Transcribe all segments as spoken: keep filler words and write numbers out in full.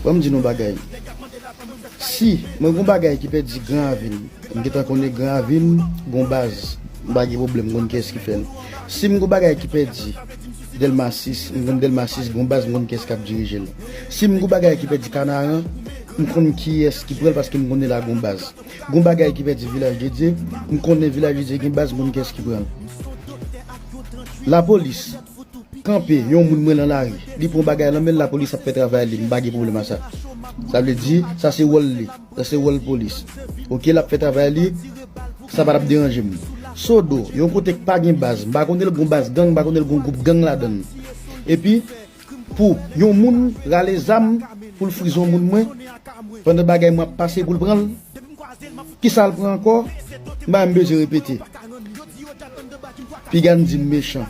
Ban m di nou bagay. Si mwen gon bagay ki pèdi Gran Ravin, m gentan konnen Gran Ravin gon baz. M pa gen pwoblèm, m konn kiyès ki fè l. Si m gon bagay ki pèdi Dèlma sis, m konn Dèlma sis gon baz, m konn kiyès k ap dirije l. Si m gon bagay ki pèdi Kanaran, m konn kiyès ki pran l paske m konnen la gon baz. Gon bagay ki pèdi Vilaj de Dye, m konnen Vilaj de Dye gen baz, m konn kiyès ki pran l. Lapolis kanpe yon moun mwen nan lari, li pran bagay nan men l, lapolis ap fè travay li, m pa gen pwoblèm a sa. Sa vle di, sa se wòl li, sa se wòl polis. Oke, l ap fè travay li, sa pa t ap deranje m. Sodo, yon kote k pa gen baz, m pa konnen l gon baz gang, m pa konnen l gon gwoup gang ladan l. Epi, pou yon moun rale zam pou l friz yon moun mwen, pandan bagay mwen ap pase pou l pran l, kisa l pran ankò? M pa menm bezwen repete. Piga n di m mechan.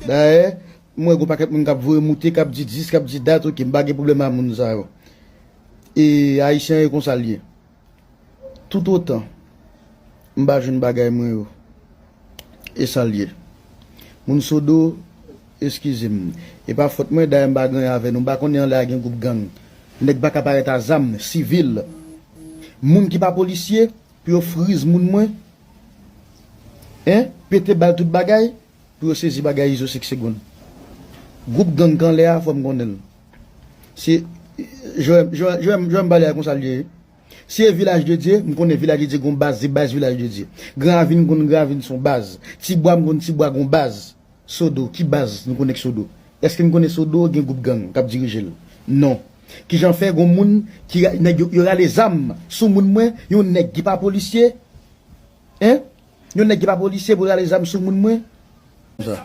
Dayè, m wè gon pakèt moun k ap voye moute, k ap di dis, k ap di dat, oke, m pa gen pwoblèm a moun sa yo. E Ayisyen yo konsa l ye. Toutotan m pa jwenn bagay mwen yo, e sa l ye. Moun Sodo, eskize m. E pa fòt mwen, dayè m pa gen anyen avè nou. M pa konnen anlè a gen gwoup gang. Nèg pa ka parèt a zam, sivil. Moun ki pa polisye, pou yo friz moun mwen. Hein? Pete bal tout bagay, pou yo sezi bagay Izo senk segonn. Gwoup gang k anlè a, fò m konnen l. Se, Jowèm, Jowèm, Jowèm, Jowèm pale a konsa l ye. Si e Vilaj de Dye, m konnen Vilaj de Dye gon baz, se baz Vilaj de Dye. Gran Ravin, m konn Gran Ravin se yon baz. Tibwa, m konn Tibwa gon baz. Sodo, ki baz nou konnen k Sodo? Èske n konnen Sodo gen gwoup gang k ap dirije l? Non. Kijan fè gon moun ki ra-, nèg yo, yo rale zam sou moun mwen, yon nèg ki pa polisye? Hein? Yon nèg ki pa polisye pou rale zam sou moun mwen? Sa.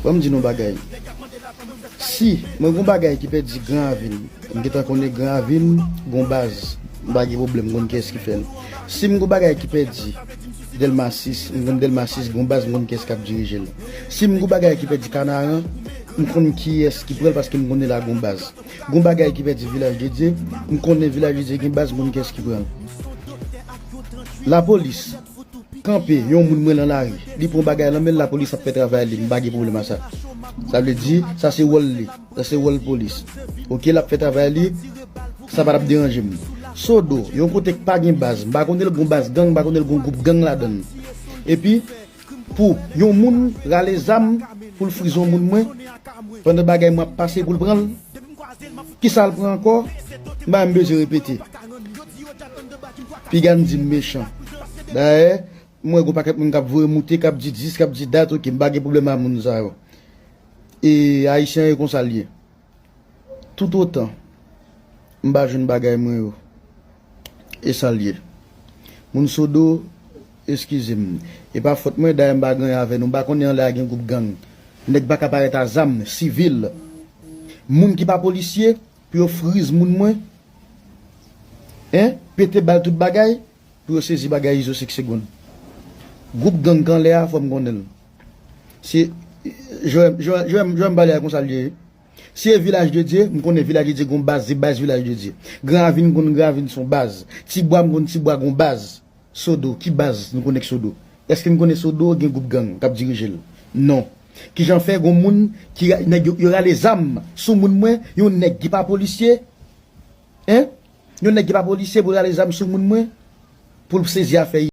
Ban m di nou bagay. Si mwen gon bagay ki pèdi Gran Ravin, m gentan konnen Gran Ravin gon baz. M pa gen pwoblèm, m konn kiyès ki fè l. Si m gon bagay ki pèdi Dèlma sis, m konn Dèlma sis gon baz, m konn kiyès k ap dirije l. Si m gon bagay ki pèdi Kanaran, m konn kiyès ki pran l paske m konnen la gon baz. Gon bagay ki pèdi Vilaj de Dye, m konnen Vilaj de Dye gen baz, m konn kiyès ki pran l. Lapolis kanpe yon moun mwen nan lari, li pran bagay nan men l, lapolis ap fè travay li, m pa gen pwoblèm a sa. Sa vle di, sa se wòl li, sa se wòl polis. Oke, l ap fè travay li, sa pa t ap deranje m. Sodo, yon kote k pa gen baz, m pa konnen l gon baz gang, m pa konnen l gon gwoup gang ladan l. Epi, pou yon moun rale zam pou l friz yon moun mwen, pandan bagay mwen ap pase pou l pran l, kisa l pran ankò? M pa menm bezwen repete. Piga n di m mechan. Dayè, m wè gon pakèt moun k ap voye moute, k ap di dis, k ap di dat, oke, m pa gen pwoblèm a moun sa yo. E Ayisyen yo konsa l ye. Toutotan m pa jwenn bagay mwen yo, e sa l ye. Moun Sodo, eskize m. E pa fòt mwen, dayè m pa gen anyen avè nou. M pa konnen anlè a gen gwoup gang. Nèg pa ka parèt a zam, sivil. Moun ki pa polisye, pou yo friz moun mwen. Hein? Pete bal tout bagay, pou yo sezi bagay Izo senk segonn. Gwoup gang k anlè a, fò m konnen l. Se, Jowèm, Jowèm, Jowèm, Jowèm pale a konsa l ye. Si e Vilaj de Dye, m konnen Vilaj de Dye gon baz, se baz Vilaj de Dye. Gran Ravin, m konn Gran Ravin se yon baz. Tibwa, m konn Tibwa gon baz. Sodo, ki baz nou konnen k Sodo? Èske n konnen Sodo gen gwoup gang k ap dirije l? Non. Kijan fè gon moun ki ra-, nèg yo, yo rale zam sou moun mwen, yon nèg ki pa polisye? Hein? Yon nèg ki pa polisye pou rale zam sou moun mwen? Pou l sezi afè